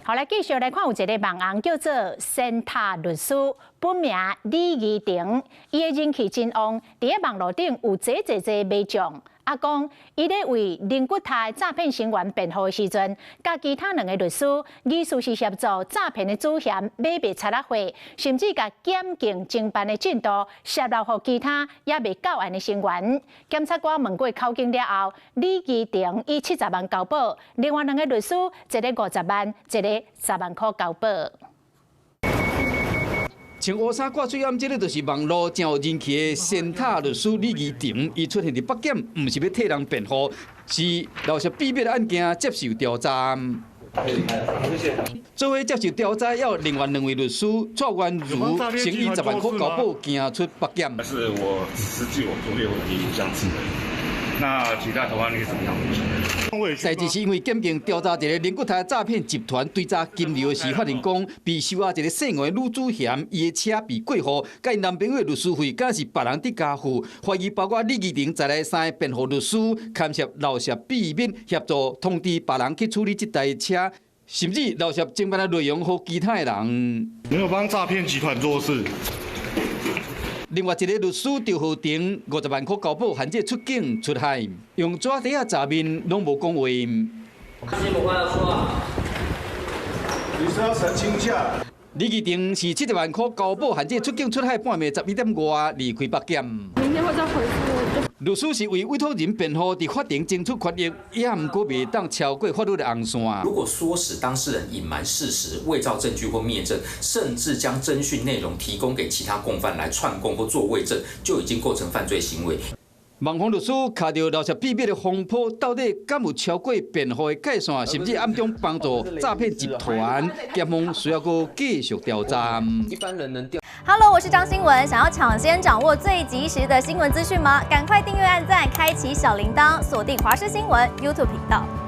好，來繼續來看，有一个網紅叫做仙塔律師，本名李怡婷，伊的人氣真旺，佇咧網路頂有濟濟濟迷眾。啊，講伊咧為靈骨塔詐騙成員辯護的時陣，佮其他兩个律師疑似是協助詐騙的主嫌買賣賊仔貨，甚至共檢警偵辦的進度洩露予其他猶未到案的成員。檢察官問過口供了後，李怡婷以70萬交保，另外兩个律師一个50萬，一个10萬箍交保。穿烏衫掛喙罨，這个就是網路誠有人氣的仙塔律師李怡婷。伊出現佇北檢，毋是欲替人辯護，是鬧涉秘密的案件接受調查。做伙接受調查，猶有另外兩位律師蔡元如，先以10萬箍交保，行出北檢。是我實際我做業務的一相似。那其他台灣律師怎麼樣？代誌是因為檢警調查一个靈骨塔詐騙集團追查金流時，發現講被收押一个姓黃的女主嫌，伊的車被過戶，佮𪜶男朋友的律師費，敢是別人佇加付，懷疑包括李怡婷在內三个辯護律師，牽涉漏泄秘密，協助通知別人去處理這台車，甚至漏泄偵辦的內容予其他的人。沒有幫詐騙集團做事。另外一个律師趙浩庭50萬箍交保，限制出境出海，用紙袋仔查面攏無講話。你是要澄清一下？李怡婷是70萬箍交保，限制出境出海半暝11點外離開北檢。明天會再回覆。律師是為委託人辯護，佇法庭爭取權益，也毋過袂當超過法律的紅線。如果唆使當事人隱瞞事實、偽造證據或滅證，甚至將偵訊內容提供給其他共犯來串供或作偽證，就已經構成犯罪行為。網紅律師卡著漏泄秘密的風波，到底敢有超過辯護的界線，甚至暗中幫助詐騙集團？檢方需要閣繼續調查。一般人能調。 Hello，我是張新聞，想要搶先掌握最及時的新聞資訊嗎？趕快訂閱、按讚、開啟小鈴鐺，鎖定華視新聞 YouTube 頻道。